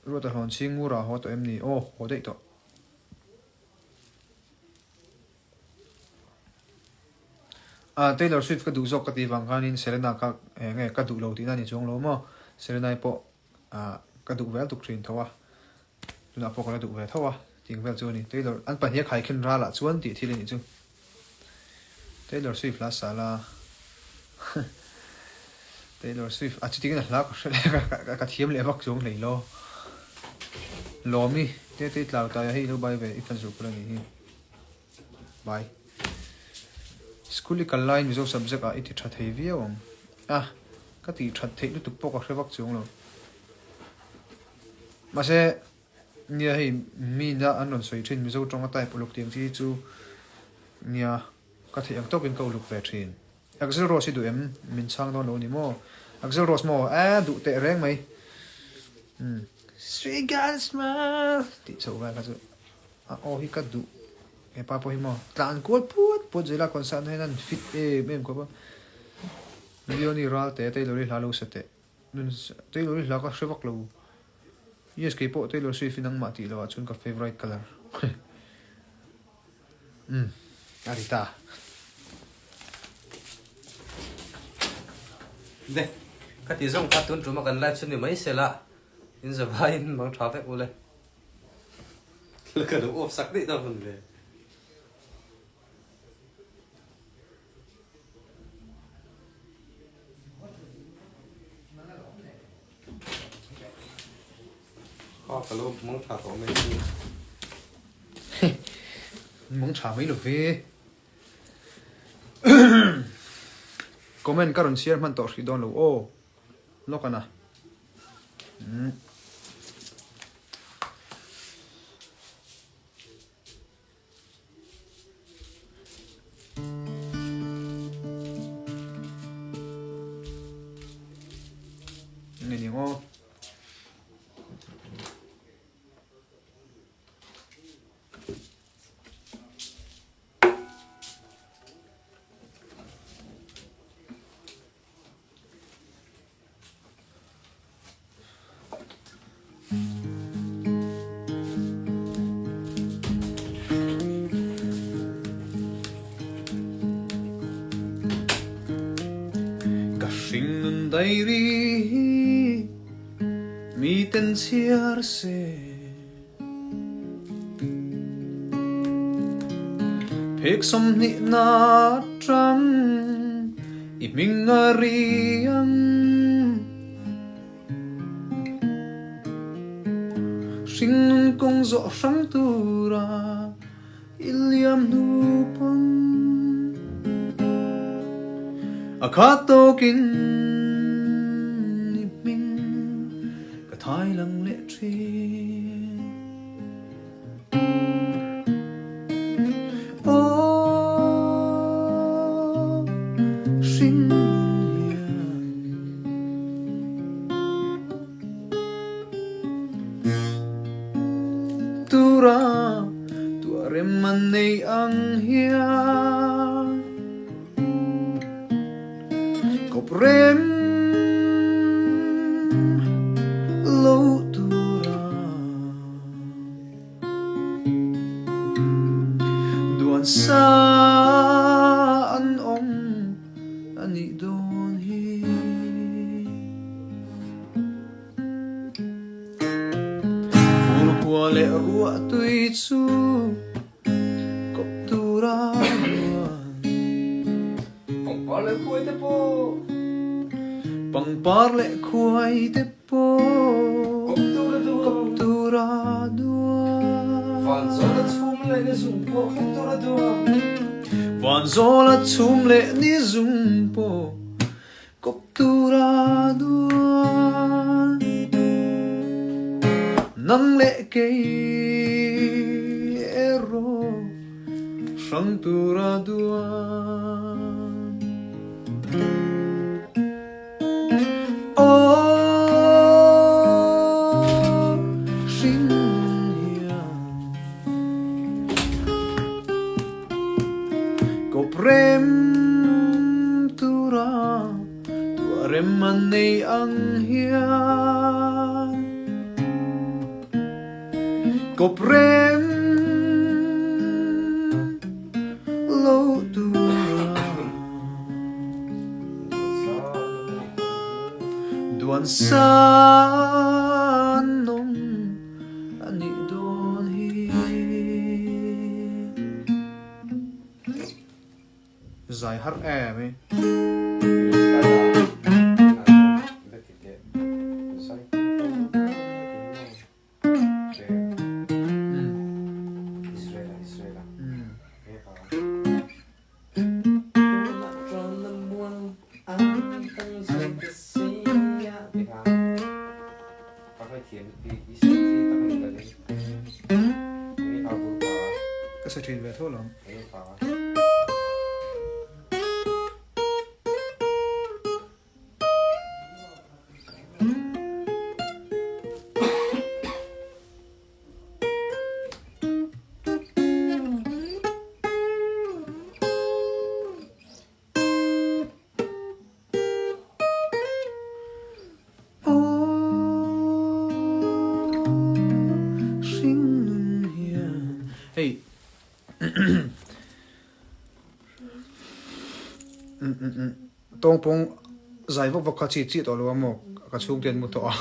Ruata hlawn chhing ngur ah haw tawh em ni? Aw, haw daih tawh. Ah, Taylor Swift ka duh zawk ka tih vang khanin Selena kha eng nge ka duh lo tihna a ni chuang lo maw? Selena-i pawh ah ka duh vel tuk thin tho a, tunah pawh ka la duh ve tho a, tih ang vel chu a ni. Taylor, an pahnih a khaikhin ralah chuan tih thil a nih chu. Taylor Swift hla sa la Taylor Swift a chuti in a hla ka hre leh ka thiam leh vak chuang hlei lo. Lawmi te te tlau tai a hei lo bai ve i fan zuh pawh a nih hi. Bye. School i kal laiin Mizo subject ah i ti tha thei viau ang. A ka tih that theih lutuk pawh ka hre vak chuang lo. Mahse Nia hei mi na an rawn sawi thin Mizo tawng a type uluk tih ang chi hi chu nia ka theih ang tawkin ka uluk ve thin. Axl Rose hi duh em? Min chhang dawn lo a ni maw? Axl Rose maw? Aaa duh teh reng mai. Umm Sweet girl smile tih chhoh vel kha chu a aw hi ka duh hepa pawh hi maw tlan kual puat puat zel a concert na hian an fit em em khawp a. Leonie Ralte Taylor hi hla lo sa teh. Nun Taylor hi hla ka hre vak lo. Yes kei pawh Taylor Swift hi nangmah tih loh ah chuan ka favourite colour. Umm a ri ta. De, ka ti zawng kha tun tum a kan live chu ni mai sela in zavaiin mang tha vek ule. Ka lo off sak daih dawn hun ve. Kha ka lo mawng tha tawh mai chu. Mawng tha mai lo ve. Comment ka rawn chhiar hman tawh hrih dawn lo aw. Lawk ana. Umm. Nge ni aw. Ka hringnun dairi hi miten chhiar se. Phek sawmhnihna atang i hming a ri ang. Hringnun kawng zawh hrang tura i liam hnu pawn a khat tawkin i hming ka thai lang leh thin. Aw, hringnun hian. Tura tuah rem an nei ang hian. Kawp rem lo tura duan sa an awm a nih dawn hi. Fur khua leh ruah tui chu. Kawp tura duan. Pangpar leh khuai te pawh. Pangpar leh khuai te pawh. Kawp tura duan. Kawp tura duan. Vanzawla chhum leh ni zung pawh kawp tura duan. Vanzawla chhum leh ni zung pawh kawp tura duan. Nang leh kei erawh hrang tura duan. Aw hring hian kawp rem tura tuah rem an nei ang hian. Kawp rem lo tura Duan san nawm a nih dawn hi. Zai har em i. Ka sa thin ve tho lo. Hei Tawngpawng zai vak vak kha chi chiah tawh lo a maw ka chhungte an mu tawh a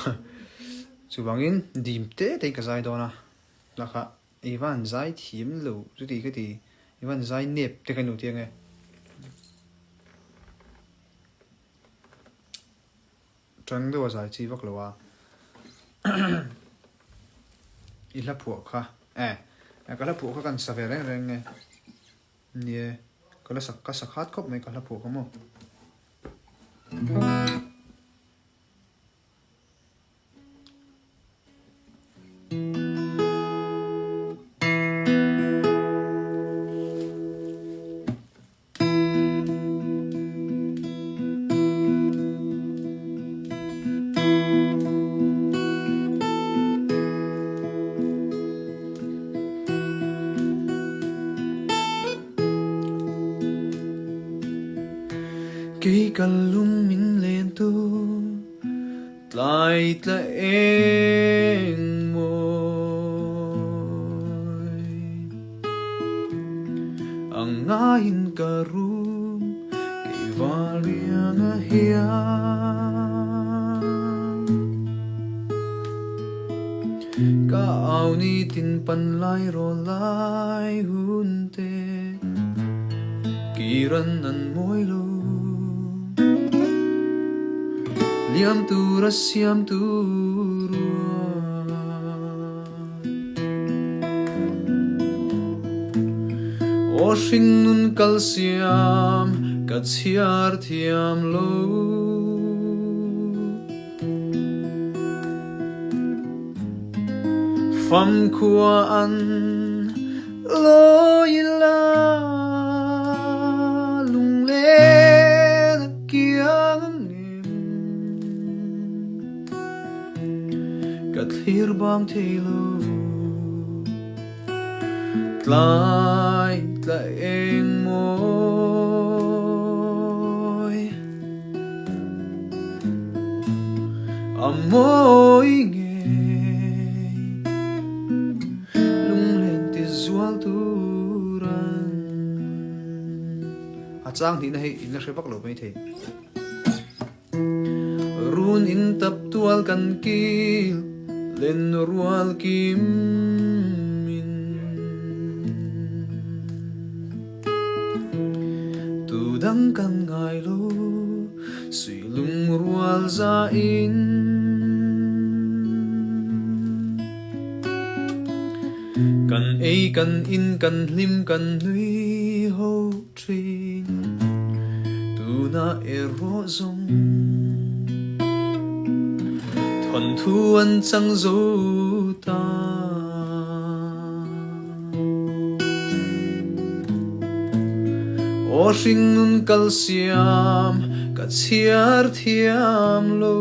chuvangin dim te tein ka zai dawn a lakah i van zai thiam lo chuti ka ti i van zai nep te kha i lo ti ange. Tang deuh a zai chi vak lo a i hla phuah kha eh ka hla phuah kha kan sa ve reng reng nge. Nie, ka la sak ka sak hat khawp mai ka hla phuah kha maw. Kei ka lung min len tu tlai tla eng mawi Ang ngaiin ka rum kei val riang a hian Ka au ni tin pan lai rawl lai hun te Kiran an mawi lo Liam tur a siam tu ruat Aw hringnun kal siam ka chhiar thiam lo Famkhua an lawi la lunglen a kiang ngem Ka thlir bang thei lo Tlai tla eng mawi A mawi ngei Lunglen ti zual turan A chang hnihna hi in la hre vak lo maithei. Run in tap tual kan kil len rual kim in Tu dang kan ngai lo sui lung rual za in Kan ei kan in kan hlim kan nui ho thin Tuna erawh zawng Thawnthu an chang zo ta. Aw hringnun kal siam ka chhiar thiam lo.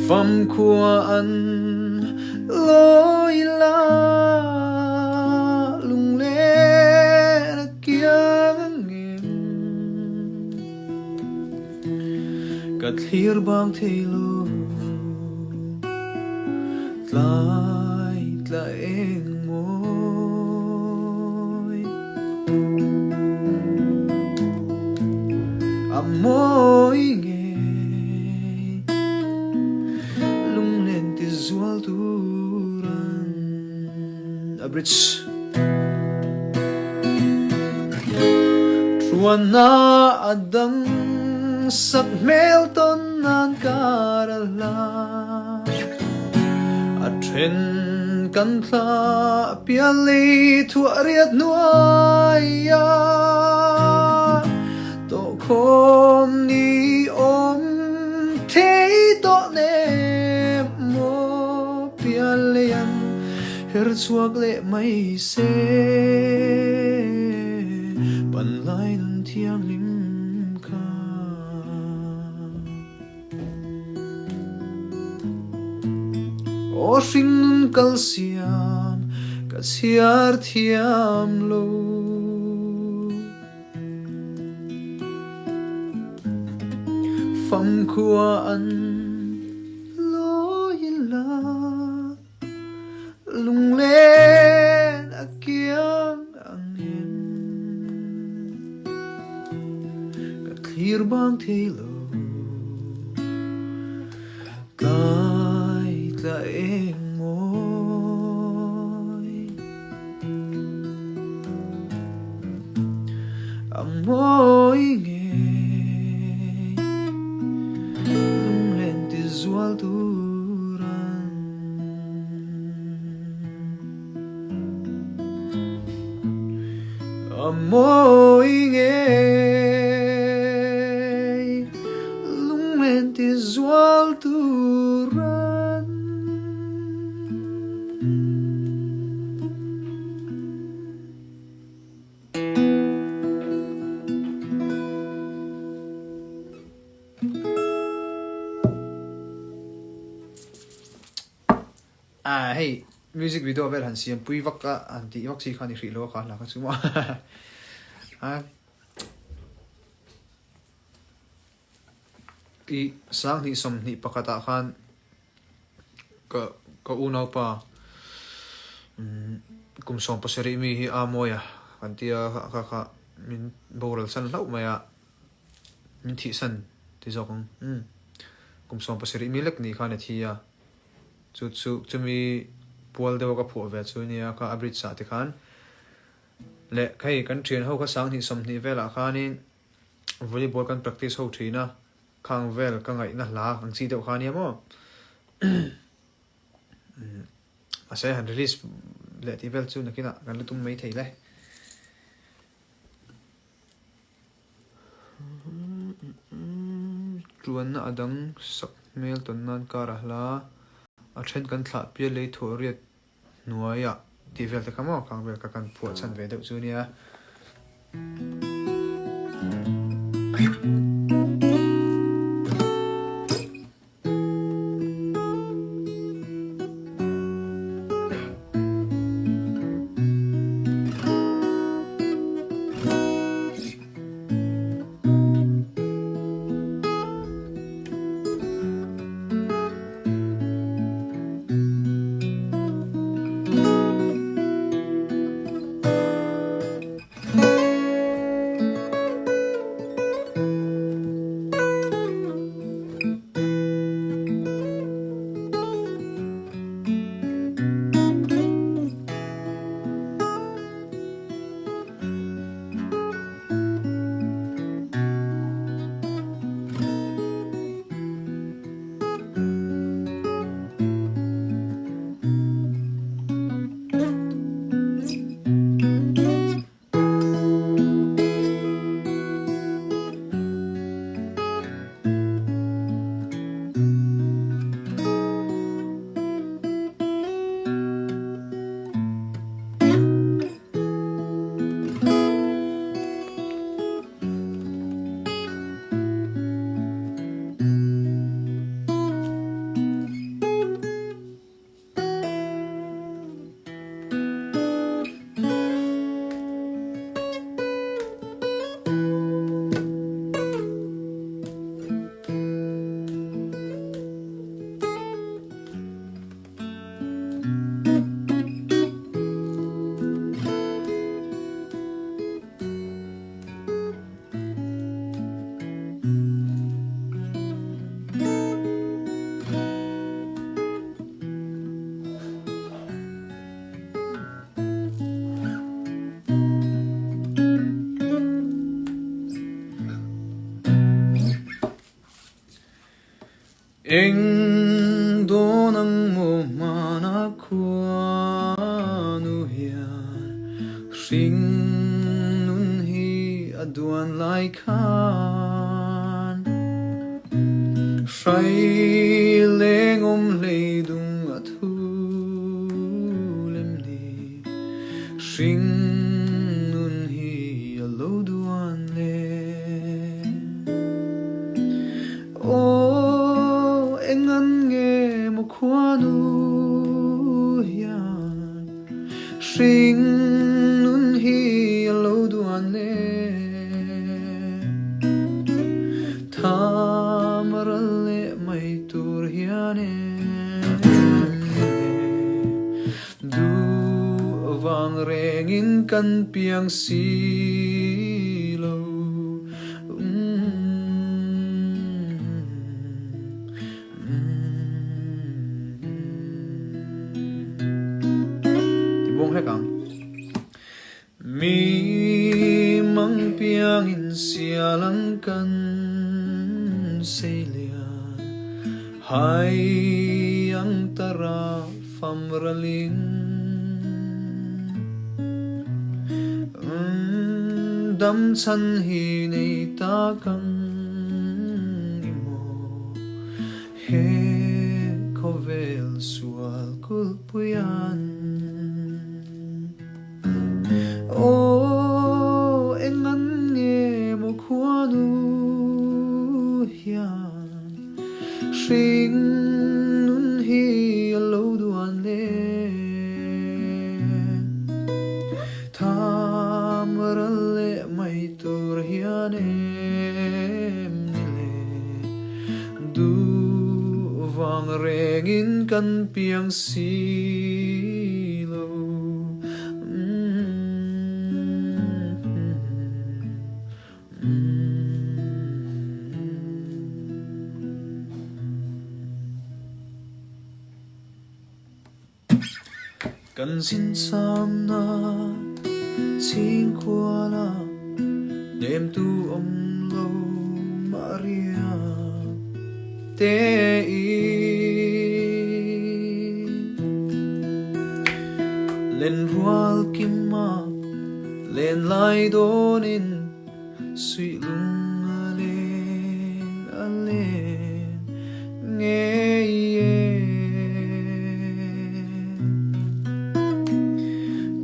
Famkhua an lawi la lunglen a kiang angem Ka thlir bang thei lo. Tlai tla eng mawi A mawi ngei Lunglen ti zual turan A bridge Thuana a dang sak hmel tawn nan kar a hla. A then kan thla pialei thuah riat hnuaia tawhkhawm ni awm thei tawh nem maw pialei an her chhuak leh mai se panlai nun thianghlim kha. Aw hringnun kal siam ka chhiar thiam lo. Famkhua an lawi la lunglen a kiang ang em. Ka thlir bang thei lo tlai tla eng mawi A mawi ngei lunglen ti zual turan. A mawi ngei lunglen ti zual turan. Ah hei music video vel han siam pui vak a han tih vak chi kha ni hrih lo a kha hla kha chu maw a i sanghnih sawmhnih pakhat ah khan ka ka unaupa kum sawm pasarih mi hi a mawi a kan tia kha kha min boral san hlauh mai a. Min thihsan ti zawk ang. Umm. Kum 70 mi lek nih khan a thi a. Chu chu chumi pual deuha ka phuah ve chu nia kha a bridge ah te khan. Leh hei kan thian ho kha 20 20 velah khanin volleyball kan practice ho thin a, khang vel ka ngaihna hla ang chi deuh kha ania maw. Umm mahse han release leh tih vel chu nakinah kan la tum maithei le. Tuanna a dang sak hmel tawn nan kar a hla a then kan thlah pial lei thawh riat hnuaiah tih vel te kha maw khang vel kha kan phuah chhan ve deuh chu nia. Eng dawn ang maw hmana khuanu hian hring nun hi a duan lai khan hrai leng awm hlei dung a thu lem ni hring nun hi a lo duan le. Aw, eng an nge maw khuanu hian hring nun hi a lo duan le? Tham a ral leh mai tur hian em le? Duh vang rengin kan piang si lo. Ti buang hlek ang. Mi mang piangin sial ang kan seilian hai ang tara famralin. Dam chhan hi nei tak ang i maw? He khawvel sual kulhpuian. Aw, eng an nge maw khuanu hian hring nun hi a lo duan le? Tham ral leh mai tur hian em ni le? Duh vang rengin kan piang si lo. Kan zinsamna chhingkhuala hnemtu awm lo Maria te in. Lenrual kima lenlai dawnin Suih lung a leng a leng ngei e.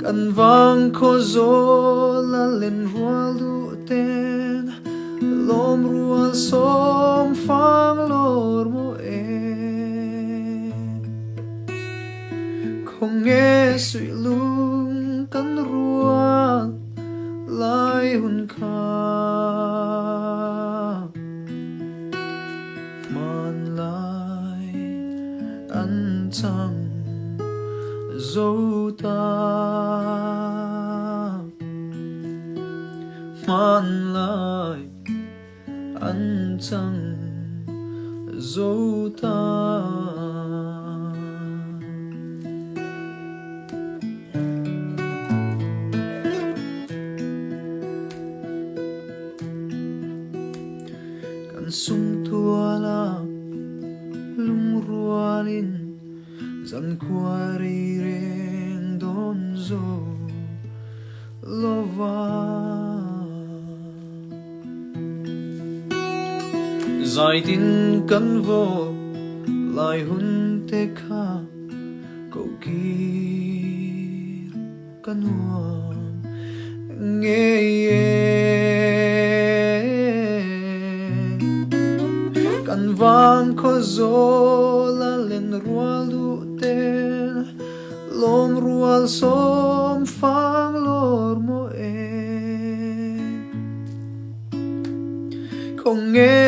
Kan vang khaw zawl a len rual duh ten lawm rual sawm fang lawr maw e. Khawnge suih lung kan rual Lai hun kha hmanlai an chang zo ta. Hmanlai an chang zo ta. Kan sum tual ah lungrual in zankhua rei reng dawn zo lova. Zaitin kan vaw lai hun te kha Ko kir ka nuam ngei e. Kan vang khaw zawl a len rual duh ten lawm rual sawm fang lawr maw e. Khaw nge.